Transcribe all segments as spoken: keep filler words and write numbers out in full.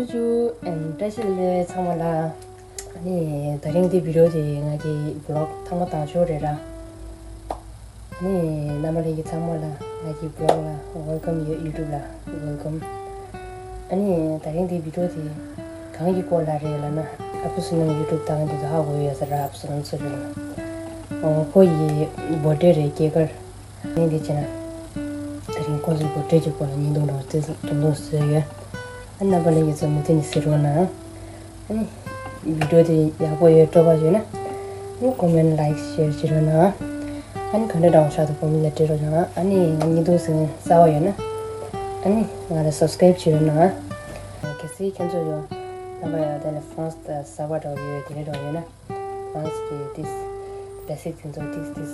ཆུ་ཆུ་ཨན་བཀྲ་ཤིས་བདེ་ལེགས་ཚང་མ་ལ། ཨ་ནི་དེ་རིང་འདི་བི་ཌི་ཡོ་དེ་ང་གི་བི་ལོག་ཚང་མ་དང་ཞོག་རེད་ར། ཨ་ནི་རྣམ་པ་ལྷན་རྒྱས་ཚང་མ་ལ་ང་གི་བི་ལོག་ལ་ཝེལ་ཀམ་ཡོད། ཡུ་ཊུབ་ལ་ཝེལ་ཀམ། ཨ་ནི་དེ་རིང་འདི་བི་ཌི་ཡོ་དེ་གང་གི་སྐོར་ལ་རེད་ལབ་ན། ཨ་བུ་བསོད་ནམས་ཡུ་ཊུབ་དང་འདི་ཚོ་ཧ་གོ་ཡོད་ས་ར། ཨ་བུ་བསོད་ནམས་ཚོ་རེད་ལ། ཨོ་ཁོ་ཡི་བར་ཐ་ཌེ་རེད། སྐྱེས་སྐར། ཨ་ནི་འདི་བྱས་ན། དེ་རིང་ཁོང་ཚོའི་བར་ཐ་ཌེ་གི་སྐོར་ལ་བརྙན་ཐུང་འདྲ་བོ་བརྩེ་དུང་དུང་བཟོས་ཡོད། ཨ་རྣམ་པ་ལྷན་རྒྱས་ཚོ་མུ་མཐུད་ནས་གཟིགས་རོགས་གནང་། ཨ་ནི་བི་ཌི་ཡོ་དེ་ཡག་པོ་ཡོད་སྤྲོ་པོ་ཡོད་ན། ཨ་ནི་ཀོ་མེན་ཊི་ལའིཀ་ཤེར་བྱེད་རོགས་གནང་། ཨ་ནི་ག་འདྲ་འདྲ་བོ་ཆགས་འདུག་ཀོ་མེན་ཊི་ལ་བྲིས་རོགས་གནང་། ཨ་ནི་ང་བརྙན་ཐུང་གཟིགས་གསར་པ་ཡོད་ན། ཨ་ནི་ང་ལ་སབ་སི་ཀ་རེབ་བྱེད་རོགས་གནང་། གལ་སྲིད་ཁྱེད་ཚོ་ཡང་རྣམ་པ་ཡང་དེ་ལ་ཧྥ་རན་སི་དང་གསར་པ་འདྲ་བོ་ཡོད་དེ་འདྲ་འདྲ་བོ་ཡོད་ན། ང་ཚོ་གི་ཏིས་བེ་སིག་དེ་ཚོ་ཏིས་ཏིས་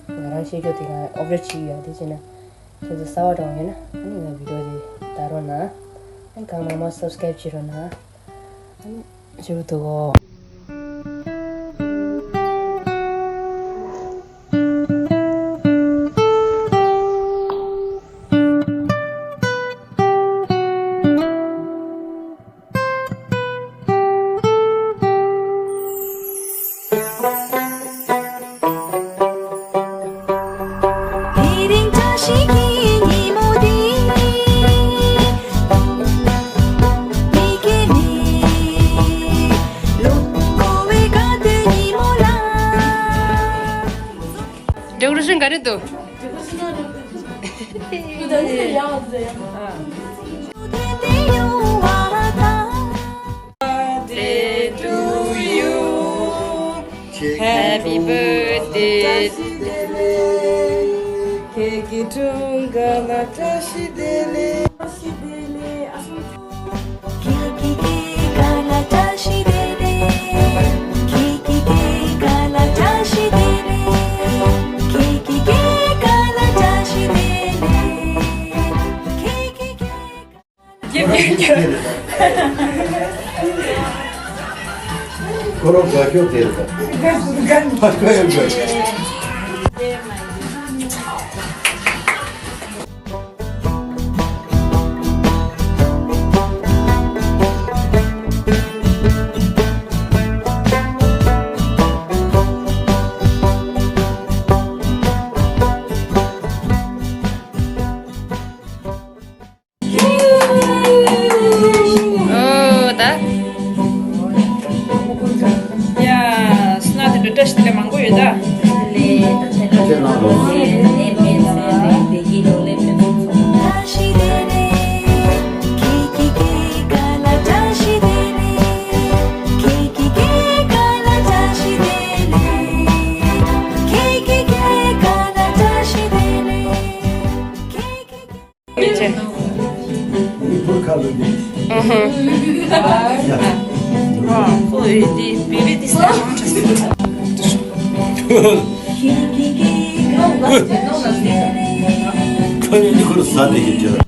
ང་རང་ཤེས་ཀྱོག་དེ་ང་ཨོབ་ཌེཊ་བྱེད་ཀྱི་ཡོད། དེ་བྱས་ན་ཁྱེད་ཚོ་གསར་པ་འདྲ་བོ་ཡོད་ན་ཨ་ནི་ང་བི་ཌི་ཡོ་དེ་ལྟ་རོགས་གནང་། ཨ་ནི་གང་མང་མང་སབ་སི་ཀ་རེབ་བྱེད་རོགས་གནང་། ཨ་ནི་ཞུ་གི་འདུག་གོ། དེ་རིང་བཀྲ་ཤིས་ཀྱི་ཉིན་མོ་འདི། མི་སྐྱེ་མེད་ལོ་འཁོར་བའི་དགའ་སྟོན་ཉིན་མོ་ལ། ཌེ་ཀོ་རེ་ཤན་ག་རེ་འདུག Birthday to you. Happy birthday. ཁྱེད་ཀྱི་སྒྲུང་ག་ལ་བཀྲ་ཤིས་བདེ་ལེགས། ཁྱེད་ཀྱི་སྐྱེས་སྐར་ལ་བཀྲ་ཤིས་བདེ་ལེགས། ཁྱེད་ཀྱི་སྐྱེས་སྐར་ལ་བཀྲ་ཤིས་བདེ་ལེགས། ཁྱེད་ཀྱི་སྐྱེས་སྐར་ལ་བཀྲ་ཤིས་བདེ་ལེགས། ཁྱེད་ཀྱི་སྐྱེས་སྐར། ཁོ་རང་དགའ་ཤོས་དེ་རེད། དགའ་ཤོས་དགའ་ཤོས། ཨོ་ད། ཡ། སྣ་དེ་འདྲ་བཀྲ་ཤིས་བདེ་ལེགས་མང་པོ་ཡོད་ད། ཨུ་ཧུ། ཨ། ཁོ་ཡི་དེ་བི་བི་དེ་ས་ཁོ་ཡི་ཁོར་ས་དེ་ཡིན་ཀྱང་།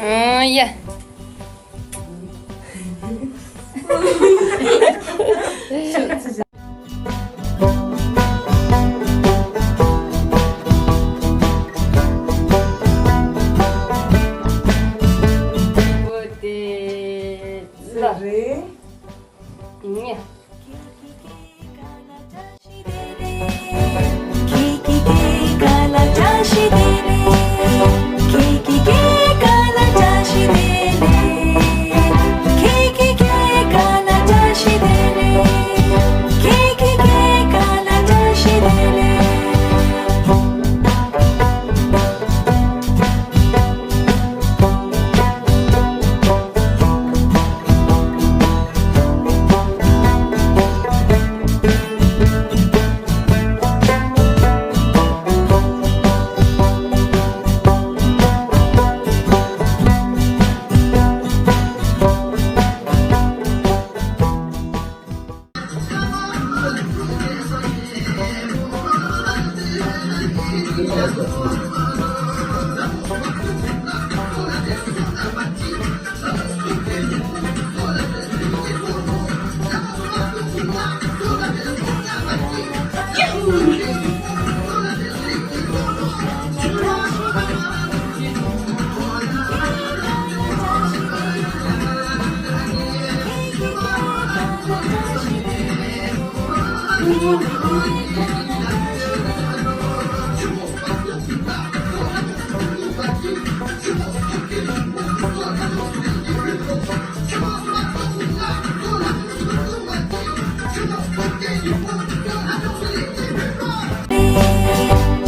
ཨ་ཡ།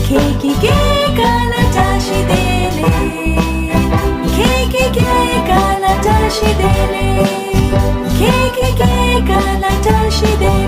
ཁྱེད་ཀྱི་སྐྱེས་སྐར་ལ་བཀྲ་ཤིས་བདེ་ལེགས། ཁྱེད་ཀྱི་སྐྱེས་སྐར་ལ་བཀྲ་ཤིས་བདེ་ལེགས། ཁྱེད་ཀྱི་སྐྱེས་སྐར་ལ་བཀྲ་ཤིས་བདེ་